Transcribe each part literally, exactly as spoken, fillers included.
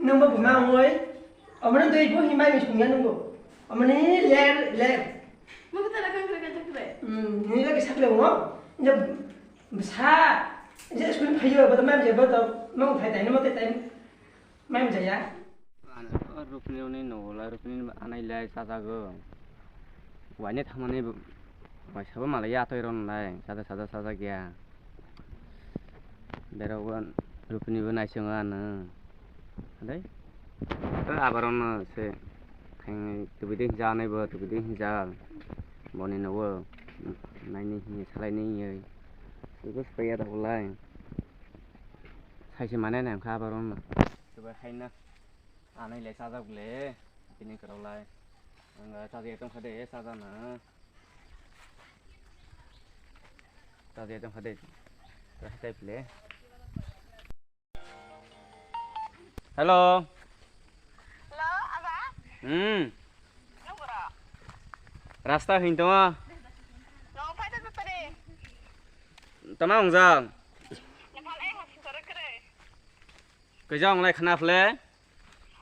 Nungbo buma oi. Omone doi bo himai mi sungya nungbo. Omone ler, ler. Mo kata rakang kre kata kre. Hmm, ni lagi sakle mo. Nya bsa. Je school phayo, boto mam je boto. Mang thai thai, mo thai thai. Mam jaya. Ano, Rupini oni nogo lai, Rupini anai lai sajago. Waine thangmani bo, waisabo malai ya atoi ron lai, saja saja saja gya. Berok bo Rupini bo naising ano. Adai. To abar ono se thang tubidi hinja anai bo, tubidi hinja. Boni nogo naini hinja salai ni yoi. Tugo spaya da ulai. Saisi mane nang kha abar ono. Tubai haina. Anai le sajak le, bini kwrwng lai. Ang chajakya tongkha de, chajakna. Chajakya tongkha de. Hatai pile. Hello. Hello, aba? Hmm. Nung bro? Rasta hin tongo. Nung phai ta tari. Tama ungjang. Nang phai ai hospital kre. Kejang lai khana phle.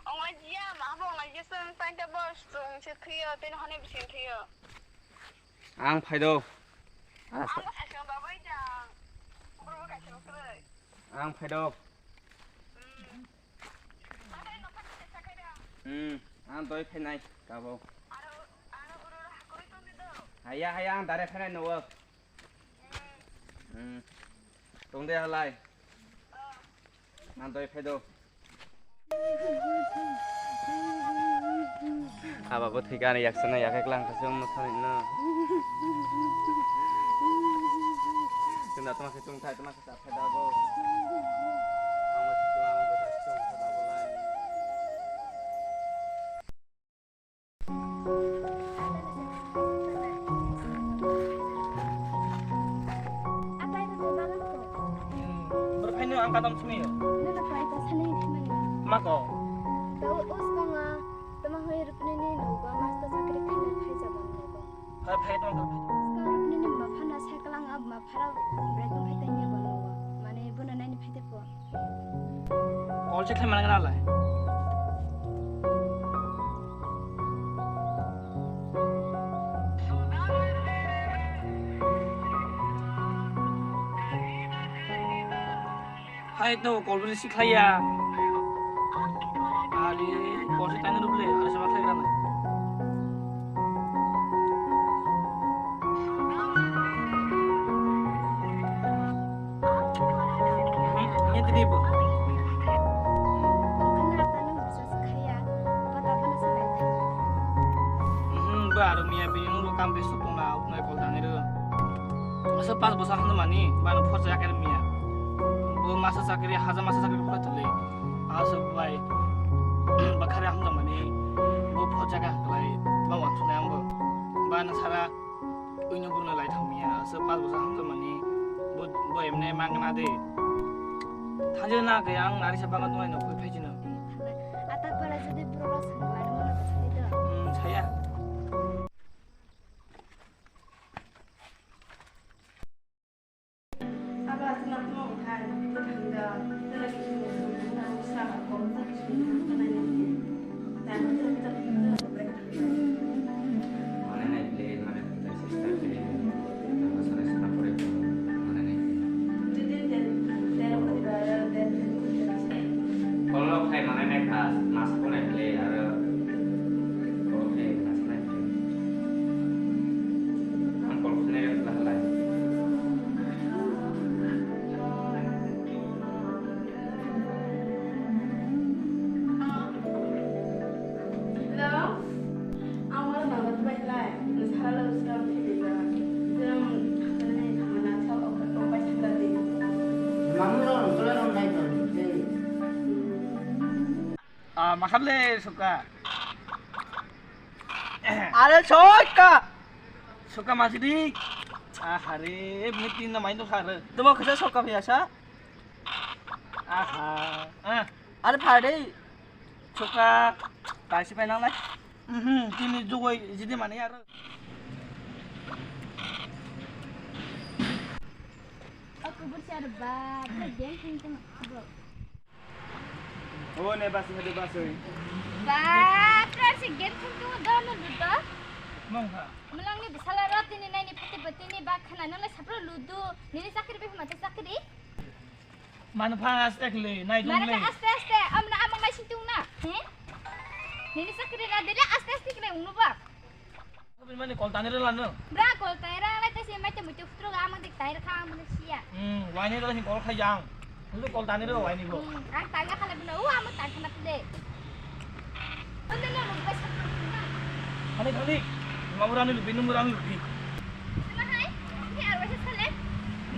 Onglai jia, ma bo onglai jia, sung painte bo sung se thwiyo, tini hone bising thwiyo. Ang phaido. Ang bo saisong babai jang. Bro bo kaisa kwrwi. Ang phaido. Hmm. Ang doi phainai, kabo. Aro, aro, aro, aro, hakoi tongdi do. Haya, haya, ang dare phainai nogo. Hmm. Hmm. Tongde halai. Oh. Ang doi phaido. Aba bo thwikha ani yaksana yakhe klang kha chwng no thani no. Chwng da tama khe chwng thai tama khe cha phai da bo. Ang bo chwng ang bo da chwng kha da bo lai. Bwrwkhaino ang kadam simiyo. Nana pai ta sani khimani. Mako. Tao us kanga tama hoi rupni ni nogo master chakri khaina phai jabang nogo. Phai phai tong phai. Us kanga rupni ni ma phana saklang ab ma phara bre tong phai tanya bang nogo. Mane bono naini phai te po. Call se khlai mana lai. Hai to call receive khlaiya. Ari call se tangwi rwle, ari sama khlai rana. Hmm, ini tadi, Bu. Hmm, ba, aro miya bini nungbo kam besto tongna, uknai kol tangwi rw. Asa pas bosa hamjak mani, bano phor jaga khe miya. Bo masa chakri, haja masa chakri khlai tole. Asa bai, bakhari hamjak mani, bo phor jaga khlai, ba wansunai amgo. Bano sara Uino burno lai thangmia, aswk pas bosa hamjakmani, bo, bo emne mangna de. Thangjak na khe ang nari sa bagan tongnai no koi phaijino. Ata pala jodi bro rok sangla rwmano to sadi do. Hmm, saya. Aba aswk nang tongmani hai, bwthangda, tela kisu, tela kisu, tela kisu, tela kisu. Manai nai ble, manai nai ble, sista ble, tamo sana sana pore, manai nai ble. Kolo khai manai nai kha, mas ko nai ble, aro kolo khai mas nai ble. Ang kolo khai nai ble halai. Hello? Ang uansukna bailai, nwsaralo swkang thwibaikha. Chwng hathani thangna sa okha tongbai thangla di. Mamu rok nwsaralo nai tong di. Ah, makham le suka. Are soka. Suka masih di. Ah, hari meeting na main tu sare. Tu mau kerja soka biasa. Aha. Ah. Are phai dei. Choka, taisi phai nangnai. Mhm, tini jugoi jidi mani aro. Aku bersiar ba, bro, game kung kung, bro. O ne basi hade basi. Ba, tra si game thung thung do no ludo. Mong ha. Mulangni bisala ro tini naini phati bo tini ba khana nang le sapro ludo. Nini chakri be mate chakri. Mano pha aste khle, nai dong Mano le. Ka aste aste, amna amang nai sintung na. He? Nini chakri na dile aste aste khle unu ba. Mani kol tanira lano. Bra kol tanira lai tasi mai te mutu futro ga amang dik tanira kha amang siya. Hmm, wani dala sin kol khai jang. Lu kol tanira wani bo. Hmm, ang tanga khala bina u amang tang khana pide. Ande na lu bai sa. Khani khani. Mamurani lubi, numurani lubi. Tuma hai? Ni arwasa sale?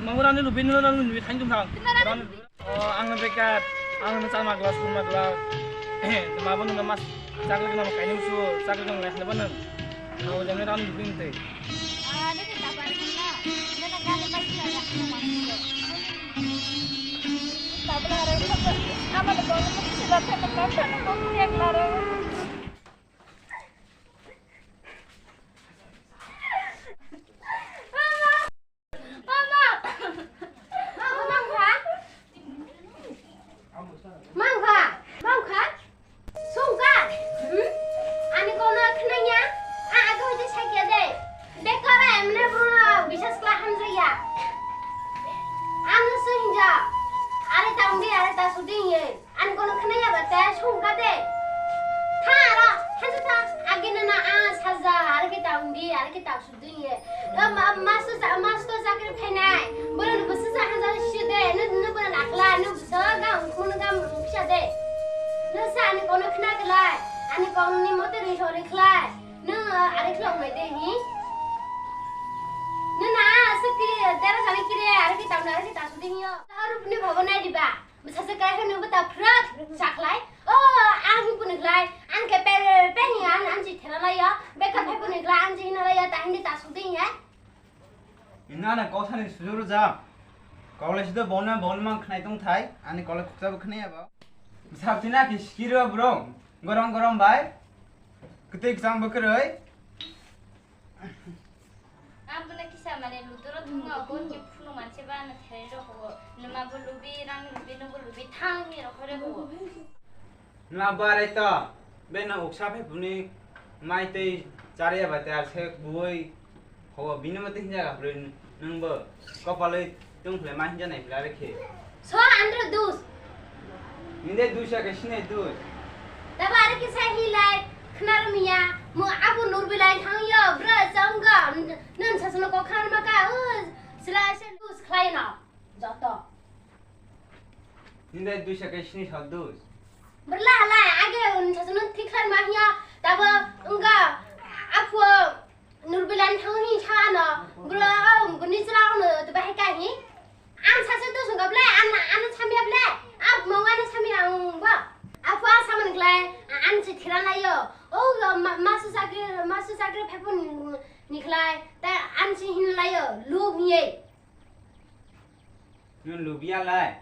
Mamurani lubi, numurani lubi thain tum thang. Tuma rani lubi. O, ang no bekar, ang no chama glass, khuma glass. Ma bo nung mas chakri nang kainung su, chakri nang lai hwnba nung. Abo jani ram ding te. Ah, ni ta bar na. Ni na gani bai na ya. Tabla ro. Ama de bolo ni sila ta ta ta ta ko ni ek la ro. Mangkha? Mangkha? Mangkha? Sungkha? Hmm? Ani kono khnanya? A, a, koi je sakya de. Bekara emne bro, bisas kla hamjaya. Ano sungja. Are tangdi, are ta suding ye. Ani kono khnaya ba te sungkha de. Tha aro, hansa tha. Agina na a saja, are ki tangdi, are ki ta Ding ye. Em, em, master sa-, master chakri phainai. Bono ni bwsa sa hajar sio de. Nw, nw bono nakla, nw bwsa gam, khun gam pisa de. Nw sa ani kono khna klai. Ani kong ni mote ri thori khlai. Nw, ari khlok mai de hi. Nw na, sa kiri, tera sani kiri, ari ki tamna, ari ki tasu ding yo. Harup ni bhabo nai diba. Bwsajwk kaya khe nwngbo ta phwrwk sakhlai. O, ang hwnwi kwnwi khlai. Ang khe pe, pe, pe hwnwi ang, ang si thela lai ya. Bekha phai kwnwi khlai, ang si hwnwi lai ya, ta hindi ta sudi hwnwi. Ino ano kok thani sujuru ja. Kok lai sida bona, bona mang khnai tong thai. Ani kok lai khuksa bo khnai ya ba. Bwsajwk twi na khe sikiro bro. Gorom gorom bai. Kwtwi kwchang bo kwrwi. Ang bono kisa mane ludo ro thwngma bo khe phunuk manse ba ano therei rok ho. Nwma bo lubi, rang lubi, nogo lubi, thang ni rok hore ho. Nwma bo arai to, beno uksa phai phunui mai tei chariya bai tei ar se bui ho, bini mate hinja ga phunui nwng bo kopaloi. Tong phle ma hinja nai phle are khe. So andro dus. Ninde dus ya ke sine dus. Taba are khe sai hi lai khnar miya mo abu nur bilai thang yo bra chang ga nun sa suno ko khan ma ka u sila se dus khlai no joto. Ninde dus ya ke sine sa dus. Berla lai age un sa suno thik khlai ma hiya taba unga apu Nurbilan thang hi sa ano, bro, oh, bini chwla ano, tu bahai ka hi? Ang sa se tu sung ka ble, an, an sa mi ble, ap mo an sa mi ang ba. Apu a sa man klai, an si thira na yo. Oh, ma, ma su sa ke, ma su sa ke phe pun ni klai, ta an si hin la yo, lu mi ye. Nwng lubiya lai.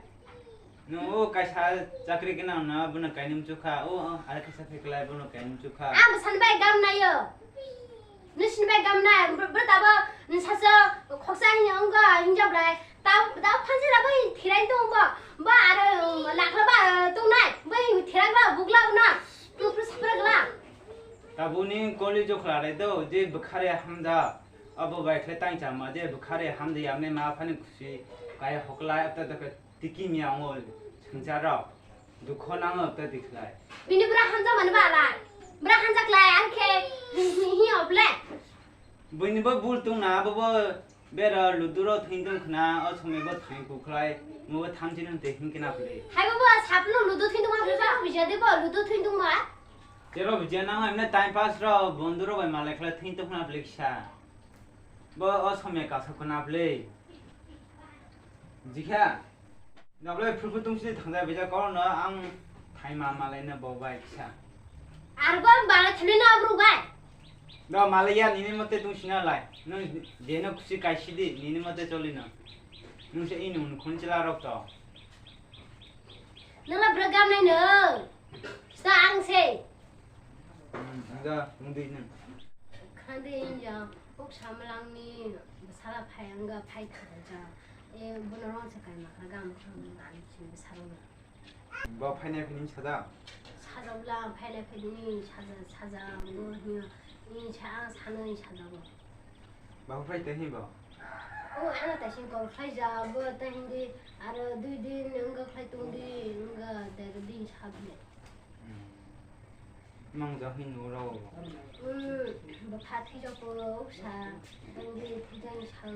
Nwng o kaisa chakri gwnang no, bono kainwi mchukha. O, o, are kaisa pheklai, bono kainwi mchukha. Ang bwsani bai gam naio. Nwsini bai gam nai. Bw-, bw tabo nwng saso khoksa hinya wngkha, hinjab lai. Tabo, tabo phansi rabo thirai tong bo. Bo aro, um, lakla ba, uh, tong nai. Bai thirai ba, bukla na. Pru, pru, sapra gla. Tabuni koli jokhla rai do, je bwkhare hamda. Abo bai khe tang chama je bwkhare hamdi yamne ma phani khusi kaya hoklai apta da tiki miya ngo sengchar rok dukho nango apta dikhlai. Bini bwra hamjakmani ba lai. Bwra hamjaklai ang khe hi oble. Buini bo bul tungna abo bo bera luduro thwintong khna o somoi bo thang kukhlai mo bo thamchini hwnte hinkhe na phli. Hai bo bo sapno ludo thwintong ma phli ba bijade bo ludo thwintong ma. Tero bijana nang emne time pass ro bonduro bai malai khlai thwintong khna phli kisa. Bo o somya kaisa khuna bwle. Jikha. Nablai phulphu tungsini thangjak bijak kok no ang thaima malai no bo bai kisa. Arbo ang bala thuli no abru bai. No malai ya nini mote tungsina lai. No jeno khusi kaisi di nini mote choli no. Nung se ini un khun chila rok to. Nala bra gam nai no. Sa ang se. Hmm, ang da, ang di nang. Khande inja, uk samlangni bwsala phai ang ga phai thang ja. E, bono rong se kai ma kha gam thang nani chini bwsala no. Bo phainai phini sajak? Sajak bwla ang phainai phini sajak, sajak bo hino ni sa ang sanwi sajak bo. Babu phai tei hinbo? O ano taising kol khlai ja bo tei hindi aro dui din wngkha khlai tong di wngkha tei din sabile. Mang ja hin nuro. Hmm, bo pha thijak ko sa tong di thijak sa.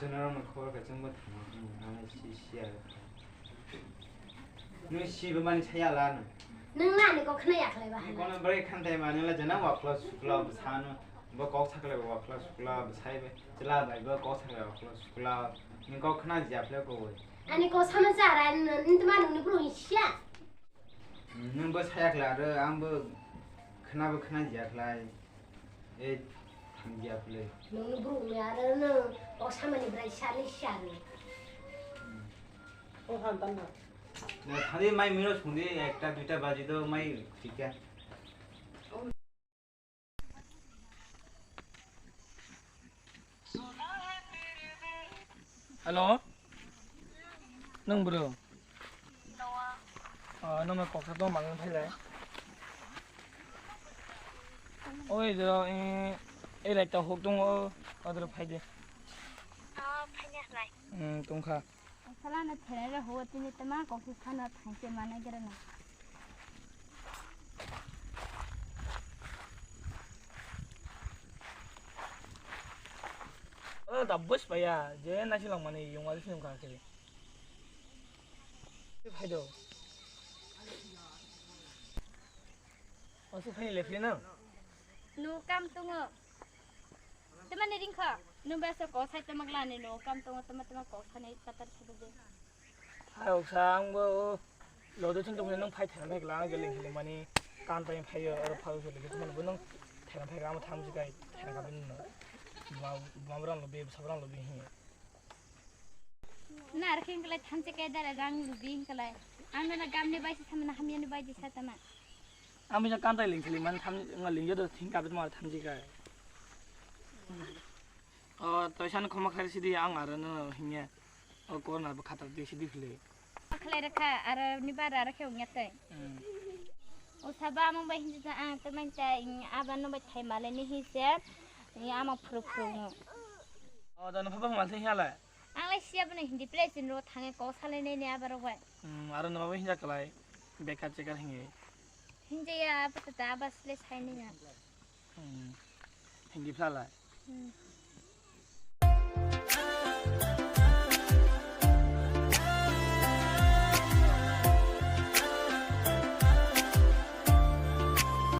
Chwngno khobor khe chwngbo thangma hwnwi ang si siya. Nung sibo mani saya la no. Nung na ni kok khna ya khlai ba. Ni kono bwrwi khan tai mani la jana waklo suklo bwsano. Bo kok sakle waklo suklo bwsai be. Chwla bai bo kok sakle waklo suklo. Ni kok khna jia phle ko woi. Ani kok sama cha ra ni tma nung ni bro siya. Nung bo saya khlai aro ang bo khna bo khna jia khlai. Ei, hamya phle. Nungni brouh ni aro no kok samani bwrai sani siyar ni. O han tan na. Na thani mai mino sungdi ekta duita baji do mai khika. Hello. Nung bro. Tongo. Ah, nung koksa tong mang phai lai. Oi, do, eh, eh, lai ta hok tong o, odro phai de. Oh, phai de lai. Hmm, tong kha. Sala na thelai le ho, tini tama koksa sana thang se mana gira na. Oh, da bus paya, je na si lang mani yung wali sini kang kiri. Phai do. Osu phai le phai na. No kam tungo. Tama ni ring kha. No ba so ko sai tama gla ni no kam tungo tama tama ko sai ni patar sa de. Hai oksa ang bo lo de thung tong nang phai thang phai gla ang geling geling mani kan tai phai yo aro phai so de tama bo nang thang phai gla ma tham si kai thang ka bin no. Bam bam ram lo be sabram lo be hi. Nar khe hinkalai thanse kai dara rang lubi hinkalai. Ang nana gamni bai se samana hamyani bai di satama. Ang bisa kantai lingkhali man tham nga lingya do thing kabit ma thamji kai. O toisan khoma khari sidi ang aro no hingya. O corner bo khatar di sidi khli. Khlai rakha aro ni bara rakhe ungya tai. Hmm. O saba amang bai hinji ta ang to man ta ing aba no bai thai male ni hi se. Ni ama phuru phuru ngo. O da no phaba mal thing hala. Ang lai siya bwno hindi place ni ro thange kok salai nai ni abarok bai. Hmm, aro no mabo hinja kalai. Bekar chekar hinge. Hinja ya apa ta abas le sai ni ya. Hmm. Hindi phalai. Hmm.